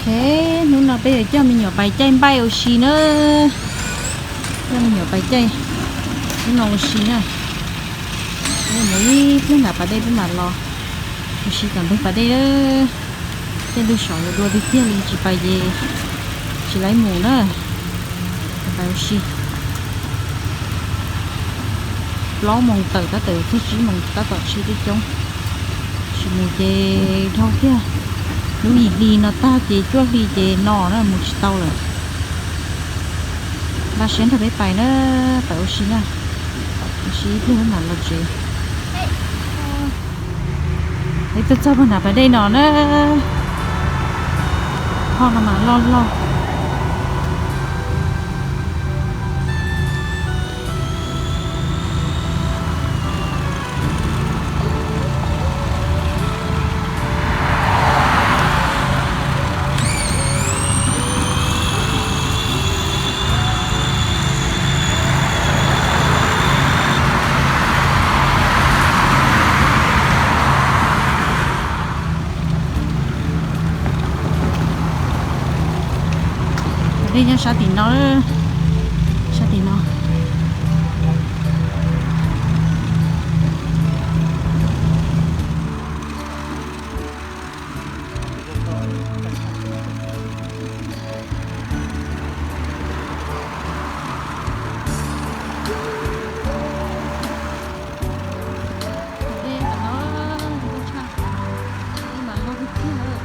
Hnub no peb yuav coj me nyuam pais caij npaij ua si na. Coj me nyuam pais caij hnub no ua si na. Mus ib pliag nram pas dej peb mam los ua si tom ntug pas dej na. Tej ntug saum yuav dua tiag tiag li, tsis pais ces tsis laib mus na. Pais ua si. Plaub moos tawm tab tom txog tsib moos tab tom tshiab coob coob. Tsis mus ces dhau kiag. Lub yim hli no tag ces cuaj hli ces no na mus tsis tau lawm. Npaj siab nrog peb pais na, pais ua si na. Ua si ib pliag mam los tsev. Peb tuaj txog puag nram pas dej no na. Ho no mas loj loj. Dej nyob sab tim no, sab tim no. Dej mas no, dej tshaj, dej mas loj tiag tiag.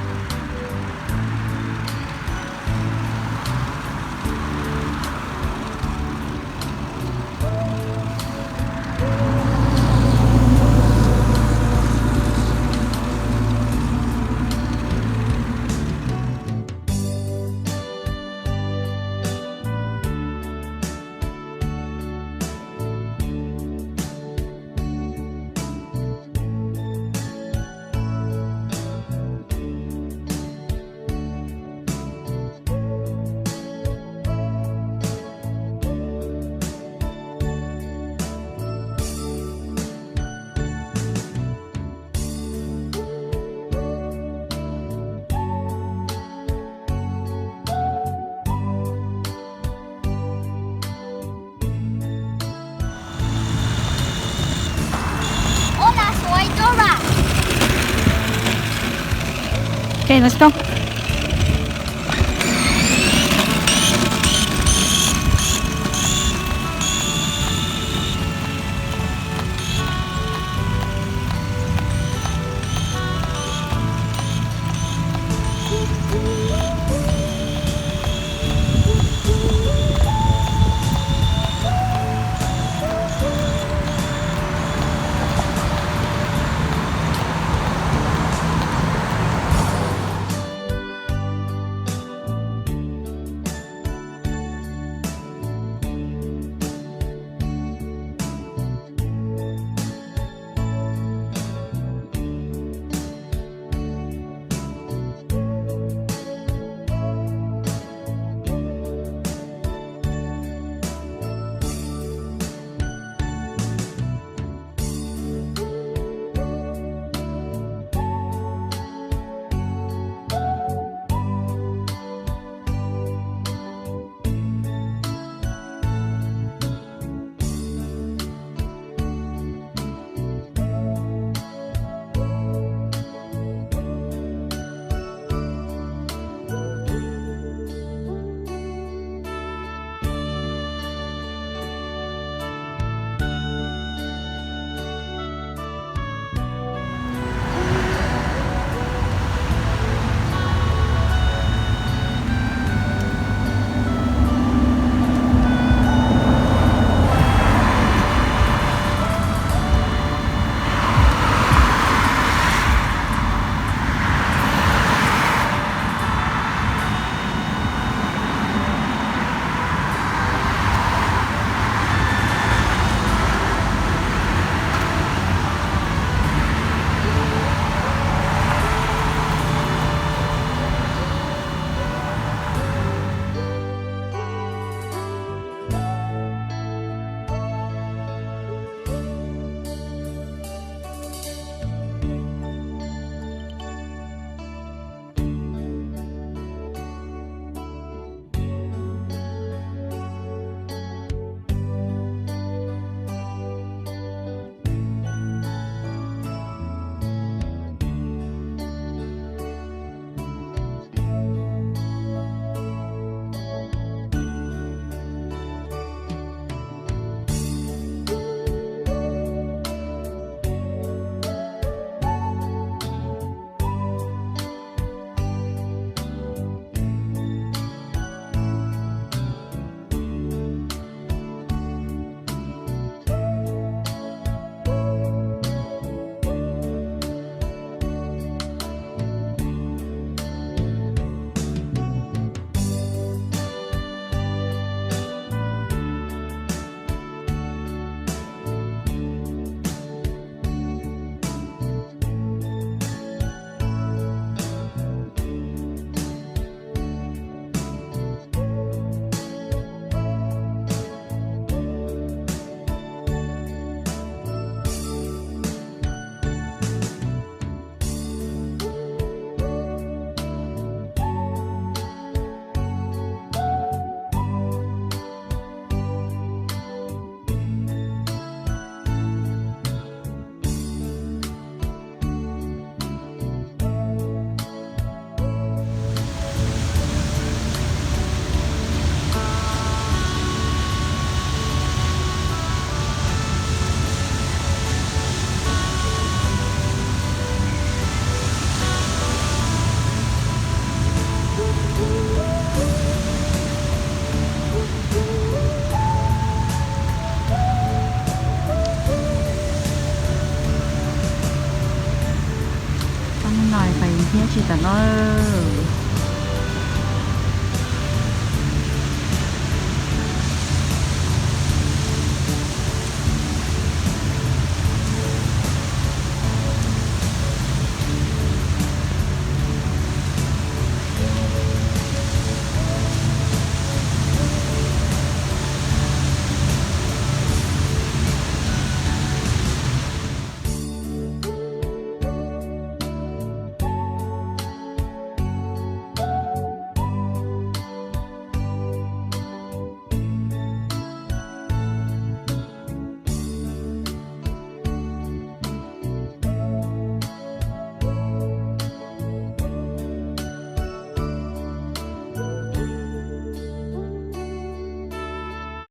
Okay, let's go. nawb.